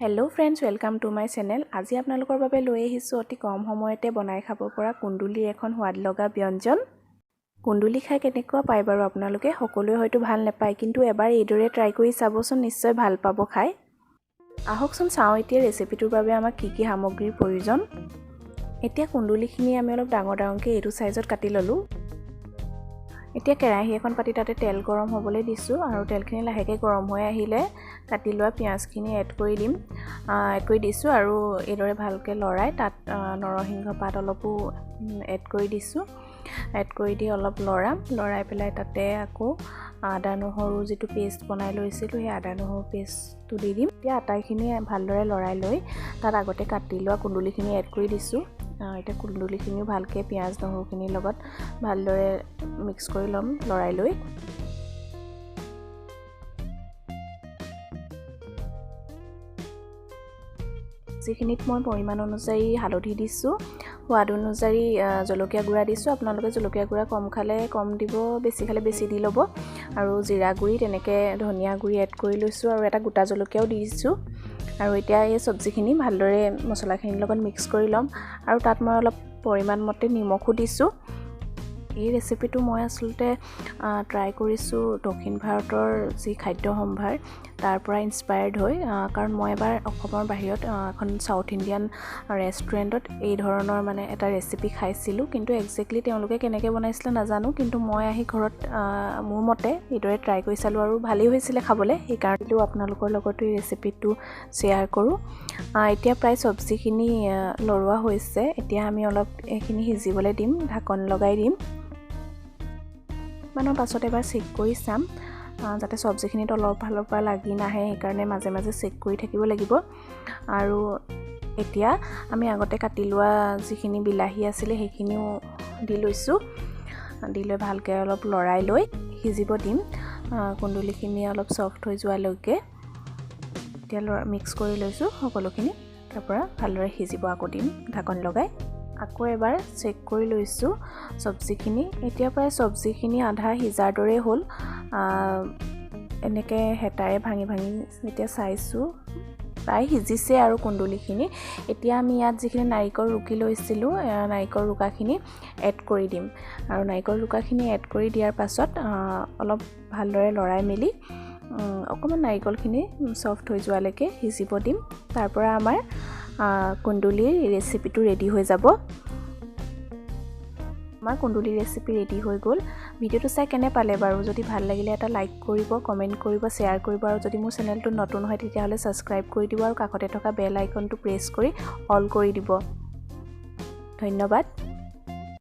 Hello friends, welcome to my channel. আজি আপোনালোকৰ বাবে লৈ আহিছোঁ অতি কম সময়তে বনাই খাব পৰা কুন্দুলিৰ এখন সোৱাদ লগা ব্যঞ্জন। কুন্দুলি খাই কেনেকুৱা পায় বাৰু আপোনালোকে? সকলোৱে হয়তো ভাল নাপায়, কিন্তু এবাৰ এইদৰে ট্ৰাই কৰি চাবচোন, নিশ্চয় ভাল পাব খাই। আহকচোন চাওঁ এতিয়া ৰেচিপিটোৰ বাবে আমাক কি কি সামগ্ৰীৰ প্ৰয়োজন। এতিয়া কুন্দুলিখিনি আমি অলপ ডাঙৰ ডাঙৰকৈ এইটো চাইজত কাটি ল'লোঁ। এতিয়া কেৰাহী এখন পাতি তাতে তেল গৰম হ'বলৈ দিছোঁ আৰু তেলখিনি লাহেকৈ গৰম হৈ আহিলে কাটি লোৱা পিঁয়াজখিনি এড কৰি দিম, এড কৰি দিছোঁ আৰু এইদৰে ভালকৈ লৰাই তাত নৰসিংহ পাত অলপো এড কৰি দিছোঁ। এড কৰি দি অলপ লৰাম, লৰাই পেলাই তাতে আকৌ আদা নহৰু যিটো পেষ্ট বনাই লৈছিলোঁ সেই আদা নহৰু পেষ্টটো দি দিম। এতিয়া আটাইখিনি ভালদৰে লৰাই লৈ তাত আগতে কাটি লোৱা কুন্দুলিখিনি এড কৰি দিছোঁ। এতিয়া কুন্দুলিখিনিও ভালকৈ পিঁয়াজ নহৰুখিনিৰ লগত ভালদৰে মিক্স কৰি ল'ম লৰাই লৈ। যিখিনিত মই পৰিমাণ অনুযায়ী হালধি দিছোঁ, সোৱাদ অনুযায়ী জলকীয়া গুড়া দিছোঁ। আপোনালোকে জলকীয়া গুড়া কম খালে কম দিব, বেছি খালে বেছি দি ল'ব। আৰু জিৰা গুড়ি, তেনেকৈ ধনিয়া গুড়ি এড কৰি লৈছোঁ আৰু এটা গোটা জলকীয়াও দি দিছোঁ। আৰু এতিয়া এই চব্জিখিনি ভালদৰে মছলাখিনিৰ লগত মিক্স কৰি ল'ম আৰু তাত মই অলপ পৰিমাণ মতে নিমখো দিছোঁ। এই ৰেচিপিটো মই আচলতে ট্ৰাই কৰিছোঁ দক্ষিণ ভাৰতৰ যি খাদ্য সম্ভাৰ তাৰ পৰা ইনস্পায়াৰ্ড হৈ, কাৰণ মই এবাৰ অসমৰ বাহিৰত এখন চাউথ ইণ্ডিয়ান ৰেষ্টুৰেণ্টত এই ধৰণৰ মানে এটা ৰেচিপি খাইছিলোঁ। কিন্তু একজেক্টলি তেওঁলোকে কেনেকৈ বনাইছিলে নাজানো, কিন্তু মই আহি ঘৰত মোৰ মতে এইদৰে ট্ৰাই কৰি চালোঁ আৰু ভালেই হৈছিলে খাবলৈ, সেইকাৰণে আপোনালোকৰ লগতো এই ৰেচিপিটো শ্বেয়াৰ কৰোঁ। এতিয়া প্ৰায় চব্জিখিনি লৰোৱা হৈছে। এতিয়া আমি অলপ এইখিনি সিজিবলৈ দিম, ঢাকন লগাই দিম। মানৰ পাছত এবাৰ চেক কৰি চাম, যাতে চব্জিখিনি তলৰ ফালৰ পৰা লাগি নাহে, সেইকাৰণে মাজে মাজে চেক কৰি থাকিব লাগিব। আৰু এতিয়া আমি আগতে কাটি লোৱা যিখিনি বিলাহী আছিলে সেইখিনিও দি লৈছোঁ। দি লৈ ভালকৈ অলপ লৰাই লৈ সিজিব দিম কুন্দুলিখিনি অলপ ছফ্ট হৈ যোৱালৈকে। এতিয়া মিক্স কৰি লৈছোঁ সকলোখিনি, তাৰপৰা ভালদৰে সিজিব আকৌ দিম ঢাকন লগাই। আকৌ এবাৰ চেক কৰি লৈছোঁ চব্জিখিনি। এতিয়া প্ৰায় চব্জিখিনি আধা সিজাৰ দৰেই হ'ল। এনেকৈ হেতাৰে ভাঙি ভাঙি এতিয়া চাইছোঁ প্ৰায় সিজিছে আৰু কুন্দুলিখিনি। এতিয়া আমি ইয়াত যিখিনি নাৰিকল ৰুকি লৈছিলোঁ নাৰিকল ৰুকাখিনি এড কৰি দিম। আৰু নাৰিকল ৰুকাখিনি এড কৰি দিয়াৰ পাছত অলপ ভালদৰে লৰাই মেলি অকণমান নাৰিকলখিনি ছফ্ট হৈ যোৱালৈকে সিজিব দিম। তাৰপৰা আমাৰ কুন্দুলিৰ ৰেচিপিটো ৰেডি হৈ যাব। আমাৰ কুন্দুলি ৰেচিপি ৰেডি হৈ গ'ল। ভিডিঅ'টো চাই কেনে পালে বাৰু? যদি ভাল লাগিলে এটা লাইক কৰিব, কমেণ্ট কৰিব, শ্বেয়াৰ কৰিব আৰু যদি মোৰ চেনেলটো নতুন হয় তেতিয়াহ'লে ছাবস্ক্ৰাইব কৰি দিব আৰু কাষতে থকা বেল আইকনটো প্ৰেছ কৰি অল কৰি দিব। ধন্যবাদ।